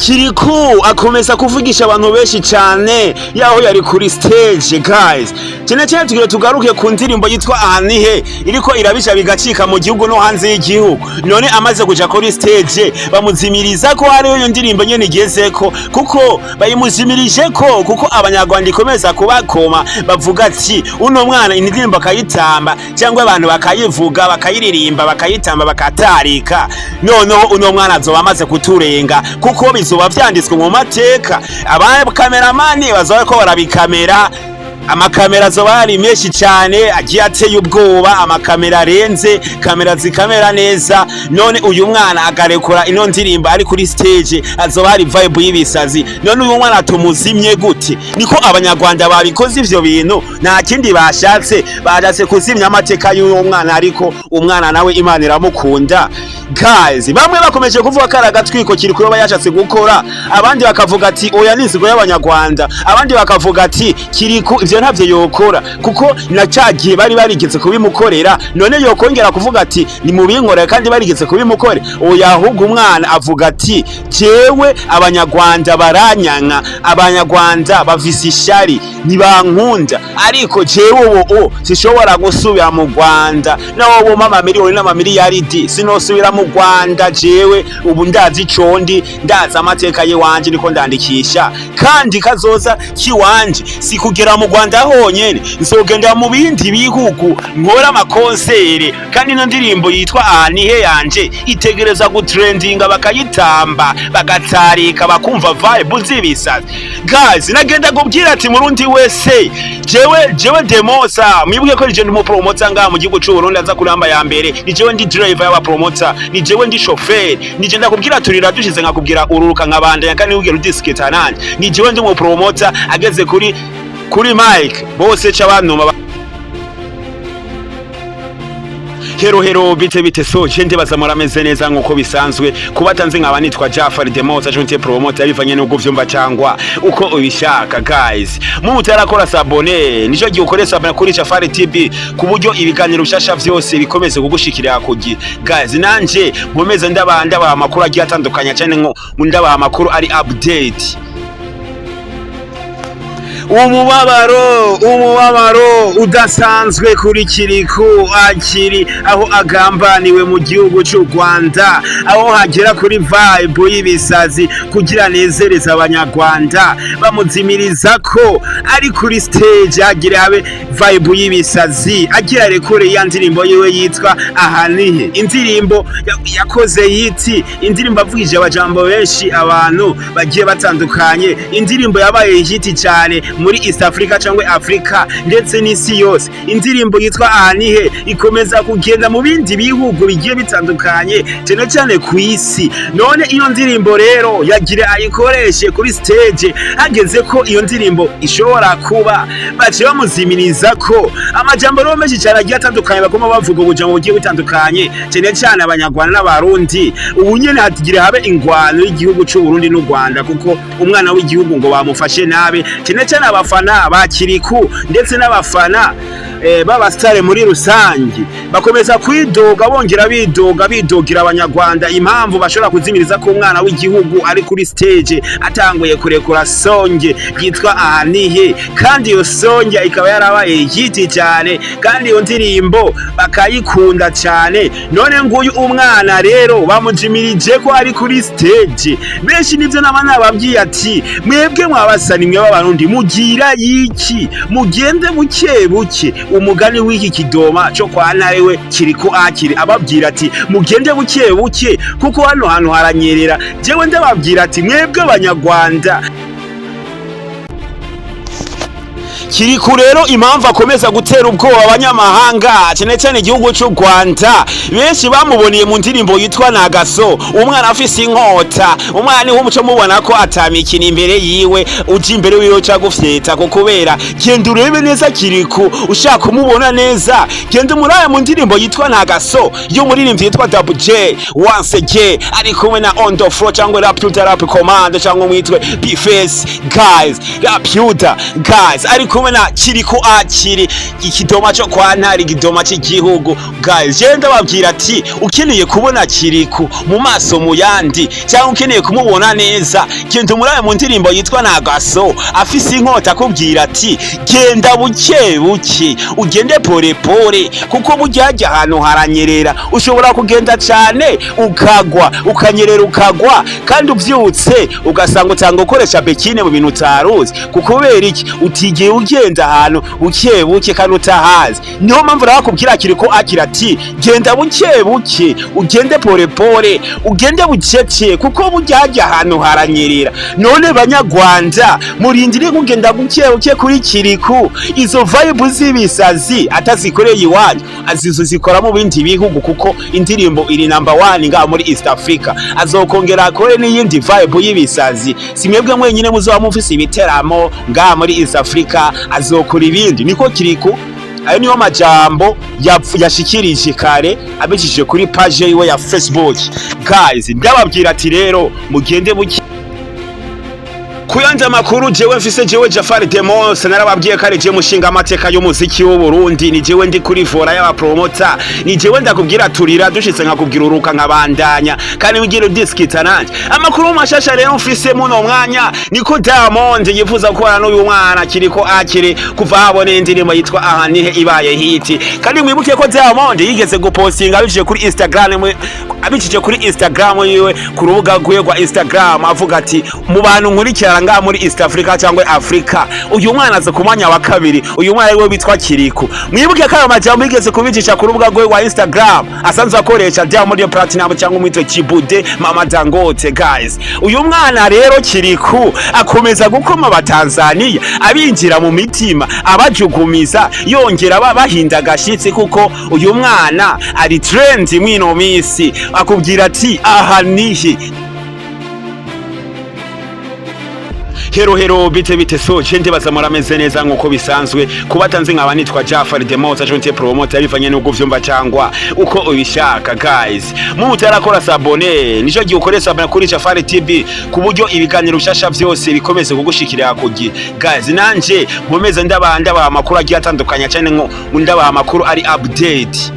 Kirikou akomeza kuvugisha abantu benshi cyane yaho yari kuri stage. Guys, cyane cyane tugira tugaruke ku ndirimbo yitwa Ahanihe, iriko irabisha bigacika mu gihugu no hanze y'igihugu. None amaze kuja kuri stage, bamuzimiriza ko hariyo iyo ndirimbo nyene igezeko, kuko bayimuzimirije ko kuko Abanyarwanda ikomeza kubakoma. Bavuga ati uno mwana indirimbo akayitamba, cyangwa abantu bakayivuga, bakayiririmba, bakayitamba, bakatarika, noneho uno mwana azoba amaze kuturenga, kuko bizoba vyanditswe mu mateka. Abakameramani bazoba ko barabikamera, amakamera azoba yari menshi cyane agiye ateye ubwoba, amakamera arenze, kamera zikamera neza. None uyu mwana akarekura ino ndirimbo ari kuri stage, azoba hari vibe y'ibisazi. None uyu mwana tumuzimye gute? Niko Abanyarwanda babikoze ivyo bintu, nta kindi bashatse, bashatse kuzimya amateka y'uwo mwana. Ariko umwana nawe Imana iramukunda. Guys, bamwe bakomeje kuvuga ko ari agatwiko Kirikou yoba yashatse gukora, abandi bakavuga ati oya, ni inzigo y'Abanyarwanda, abandi bakavuga ati Kirikou ivyo ntavyo yokora, kuko na ca gihe bari barigeze kubimukorera. None yokongera kuvuga ati nimubinkorera kandi barigeze kubimukore? Oya, ahubwo umwana avuga ati jewe Abanyarwanda baranyanka, Abanyarwanda bafise ishari, ntibankunda, ariko jewe ubu sishobora gusubira mu Rwanda naho bompa amamiliyoni n'amamiliyaridi, sinosubira mu Rwanda. Jewe ubu ndazi icondi, ndazi amateka y'iwanje, niko ndandikisha kandi kazoza kiwanje si kugera mu Rwanda honyene, nzogenda mu bindi bihugu nkora amakonsere. Kandi ino ndirimbo yitwa Ahanihe yanje itegereza gutrendinga, bakayitamba, bagatarika, bakumva vibe z'ibisazi. Guys, nagenda kubwira ati murundi wese, jewe Demosa, mwibuke ko nije ndi umupromoter ngaha mu gihugu c'u Burundi, aza kuramba ya mbere. Ni jewe ndi driver y'abapromoter, ni jewe ndi chauffeur, ni je ndakubwira turira dushize, nkakubwira ururuka, nkabandanya, kandi ugera udisketa nanje. Ni jewe ndi umupromoter ageze kuri mic bose c'abantuma. Hero hero, bite bite? So je ndibaza murameze neza nkuko bisanzwe. Kubatanze nkaba nitwa Jafar Demosa, jonte promoter, bivanye n'uko vyumva cyangwa uko ubishaka. Guys, mu mutarakora s'abonner, nico gihe ukore s'abonner kuri Jafar TV, ku buryo ibiganiro bishasha vyose bikomeze kugushikira kugi. Guys, nanje nkomeze ndaba amakuru agiye atandukanye cyane, nko ndabaha amakuru ari update. Umubabaro udasanzwe kuri Kirikou Akili, aho agambaniwe mu gihugu cy'u Rwanda, aho hagera kuri vibe y'ibisazi kugira nezereze Abanyarwanda, bamuzimiriza ko ari kuri stage, hagira habe vibe y'ibisazi, agira rekure ya ndirimbo yiwe yitwa Ahanihe, indirimbo yakoze yiti indirimbo avugije abajambo benshi, abantu bagiye batandukanye, indirimbo yabaye hit cyane muri East Africa cyangwa Africa ndetse n'isi yose. Indirimbo yitwa Ahanihe ikomeza kugenda mu bindi bihugu bigiye bitandukanye, cyane cyane ku isi. None iyo ndirimbo rero yagira ayikoreshe kuri stage, hageze ko iyo ndirimbo ishobora kuba, baciye bamuzimiriza ko amajambo rero menshi cyane agiye atandukanye, baguma bavuga ubujambo bugiye butandukanye, cyane cyane Abanyarwanda n'Abarundi. Ubu nyene hagira habe ingwano y'igihugu c'u Burundi n'u Rwanda, kuko umwana w'igihugu ngo bamufashe nabi, cyane cyane abafana ba Kirikou ndetse n'abafana b'abasitare muri rusange bakomeza kwidoga, bongera bidoga, bidogira Abanyarwanda impamvu bashobora kuzimiriza ko umwana w'igihugu ari kuri stage atanguye kurekura song yitwa Ahanihe, kandi iyo song ikaba yarabaye hit cyane, kandi iyo ndirimbo bakayikunda cyane. None nguyu umwana rero bamujimirije ko ari kuri stage. Benshi nivyo naba nababwiye ati mwebwe mwabasani mwe b'Abarundi mugira yiki, mugende buke buke. Umugani w'iki kidoma cyo kwa Ntare Kirikou Akili ababwira ati mugende buke buke, kuko hano hantu haranyerera. Jewe ndababwira ati mwebwe Abanyarwanda. Kirikou rero impamvu akomeza gutera ubwoba abanyamahanga, cyane cyane igihugu cy'u Rwanda, benshi bamuboneye mu ndirimbo yitwa Nagaso, umwana afise inkota, umwana niho umuco mubona ko atamikina imbere yiwe, uja imbere wiwe cagufyeta. Ko kubera genda urebe neza Kirikou, ushaka kumubona neza, genda umuraye mu ndirimbo yitwa Nagaso y'umuririmbyi yitwa Double J once again, ari kumwe na On the Floor cyangwa Raputa, Rap Commando cyangwa mwitwe Bface. Guys, Raputa, guys, ari kumwe. kumwe na Kirikou Akili, ikidoma cyo kwa Ntari, igidoma cy'igihugu. Guys, je ndababwira ati ukeneye kubona Kirikou mu maso mu yandi, cyangwa ukeneye kumubona neza, genda umurabe mu ndirimbo yitwa Nagaso, afise inkota, akubwira ati genda buke buke, ugende pole pole, kuko burya hajya ahantu haranyerera, ushobora kugenda cyane ukagwa, ukanyerera ukagwa, kandi uvyutse ugasanga utanga ukoresha béquille mu bintu utaruzi. Kubera iki? Utigiye ugenda ahantu buke buke kandi utahazi. Niyo mpamvu nakubwira Kirikou Akili ati genda buke buke, ugende pole pole, ugende bucece, kuko burya hajya ahantu haranyerera. None banyarwanda, murindire kugenda buke buke kuri Kirikou. Izo vibe z'ibisazi atazikoreye iwanyu, azizo zikora mu bindi bihugu, kuko indirimbo iri number one ngaha muri East Africa. Azokongera akore n'iyindi vibe y'ibisazi. Si mwebwe mwenyine muzoba mufise ibiteramo ngaha muri East Africa, azokora ibindi. Niko Kirikou, ayo niyo majambo yashikirije kare abicishije kuri page yiwe ya Facebook. Guys, ndababwira ati rero mugende buke. Kuyanja makuru jewe mfise, jewe Jafari Demos, narababwiye kare, je mushinga amateka y'umuziki w'u Burundi, ni jewe ndi kuri volant y'aba promoter, ni jewe ndakubwira turira dushitse, nkakubwira uruka nkabandanya, kandi wigira udiskita nanje. Amakuru mashasha rero mfise muno mwanya niko Diamond yifuza gukorana n'uyu mwana Kirikou Akili, kuva habone indirimbo yitwa Aha Nihe ibaye hit. Kandi mwibuke ko Diamond yigeze gupostinga abicishije kuri Instagram, abicishije kuri Instagram yiwe, ku rubuga rwiwe rwa Instagram, avuga ati mu bantu nkurikirana ngaha muri East Africa cyangwa Africa, uyu mwana aza ku mwanya wa kabiri, uyu mwana ariwe witwa Kirikou. Mwibuke ko ayo majambo yigeze kubicisha ku rubuga rwe rwa Instagram asanzwe akoresha, Diamond Platinum cyangwa umwitwe Kibude Mama Dangote. Guys, uyu mwana rero Kirikou akomeza gukoma abatanzania, abinjira mu mitima, abajugumiza, yongera bahinda agashitsi, kuko uyu mwana ari trend mwino misi. Akubwira ati aha nihe. Hello hello, bite bite? So je ndibaza murameze neza nkuko bisanzwe. Kubatanze nkaba nitwa Jafar Demos, agent promoter, bivanye n'uko vyumva cyangwa uko ubishaka. Guys, mu utarakora s'abonner, nico gihe ukore s'abonner kuri Jafar TV, ku buryo ibiganiro bishasha vyose bikomeze kugushikira ku gihe. Guys, nanje nkomeze ndabaha amakuru agiye atandukanye cyane, nko ndabaha amakuru ari update.